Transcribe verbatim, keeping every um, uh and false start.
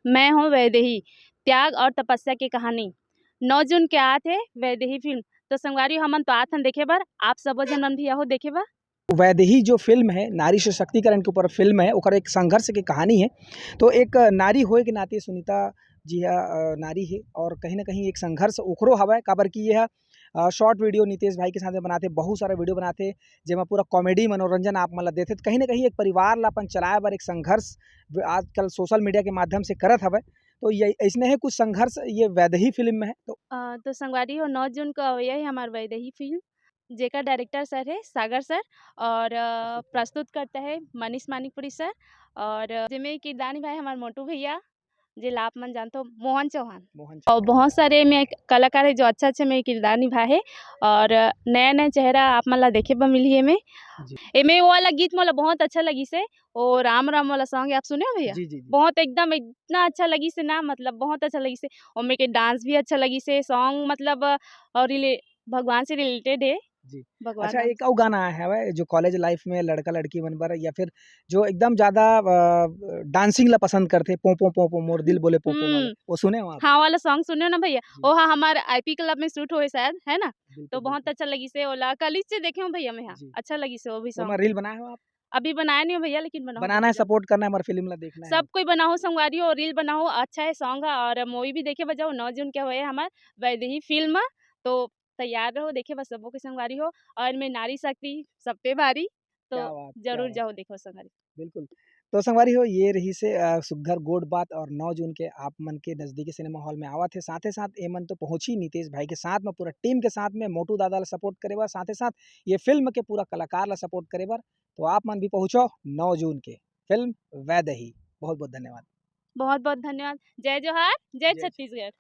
मैं हूँ वैदेही, त्याग और तपस्या के कहानी। नौ जून के आत हे वैदेही फिल्म, तो संगवारी हो, हमन तो आत हन देखे बर, आप सबो झन मन भी आहो देखे बर। वैदेही जो फिल्म है, नारी सशक्तिकरण के ऊपर फिल्म है, ओकर एक संघर्ष के कहानी है। तो एक नारी होए के नाते सुनीता जी ह, अ, नारी हे और कहीं ना कहीं एक संघर्ष ओकरो हवय, काबर कि ये ह, अ, शॉर्ट वीडियो नितेश भाई के साथ में बनाथे, बहुत सारा वीडियो बनाथे, जेमा पूरा कॉमेडी, मनोरंजन आप मन ला देथे। तो कहीं ना कहीं एक परिवार ला अपन चलाए बर एक संघर्ष व-, आजकल सोशल मीडिया के माध्यम से करत हवय। तो ये अइसने ही कुछ संघर्ष ये वैदेही फिल्म में है। तो अ, तो संगवारी हो, नौ जून को अवइया हे हमार वैदेही फिल्म, जेकर डायरेक्टर सर हे सागर सर और, अ, प्रस्तुत करता है मनीष मानिकपुरी सर और, अ, जेमे किरदार निभाए हमार मोटू भैया, जे ला आप मन जानथो, मोहन चौहान। मोहन और चौहान। बहुत सारे में कलाकार है जो अच्छा अच्छा में किरदार निभाए है और नया नया चेहरा आप मन ला देखे बर मिलही एमे। जी। एमे वो वाला गीत मोला बहुत अच्छा लगिस हे, ओ राम राम वाला सॉन्ग आप सुने हो भैया? जी, जी, जी। बहुत एकदम इतना अच्छा लगिस हे ना, मतलब बहुत अच्छा लगिस हे। ओमे के डांस भी अच्छा लगिस हे, सॉन्ग मतलब, अ, और रिले-, भगवान से रिलेटेड है। जी। भगवान अच्छा, राम एक से। और गाना आया है जो कॉलेज लाइफ में लड़का लड़की मन बर या फिर जो एकदम ज्यादा, अ, डांसिंग ला पसंद करथे, "पों पों पों पों मोर दिल बोले पों पों" वाला, हम्म। वो सुने हो आप? हाँ, वाला सॉन्ग सुने हो ना भैया? जी। वो हाँ, हमारे आईपी क्लब में शूट होए शायद, है ना? बिल्कुल, तो बहुत बिल्कुल। अच्छा लगिस हे ओला, कल से देखे हूँ भैया मैं, हाँ, जी। अच्छा लगिस हे वो भी तो सॉन्ग। हमारा रील बनाए हो आप? अभी बनाया नहीं हो भैया, लेकिन बनाओ बनाना है, भैया। सपोर्ट करना है हमारे फिल्म ला देखना है। सब कोई बनाओ संगवारी हो, रील बनाओ, अच्छा है सॉन्ग है और मूवी भी देखे बर जाओ, नौ जून के होए हमार वैदेही फिल्म, तो तैयार रहो देखे बर सबो के संगवारी हो। और मैं नारी शक्ति सब पे भारी, तो क्या बात, क्या जरूर बात। जाओ देखो संगवारी। बिल्कुल। तो संगवारी हो, ये रहिस हे, अ, सुग्घर गोठ बात और नौ जून के आप मन के नजदीकी सिनेमा हॉल में आवत हे। साथे साथ एमन तो पहुंची नितेश भाई के साथ में, पूरा टीम के साथ में मोटू दादा ला सपोर्ट करे बर, साथे साथ ये फिल्म के पूरा कलाकार ला सपोर्ट करे बर। तो आप मन भी पहुंचो नौ जून के फिल्म वैदेही। बहुत बहुत धन्यवाद। बहुत बहुत धन्यवाद। जय जोहार, जय जय छत्तीसगढ़।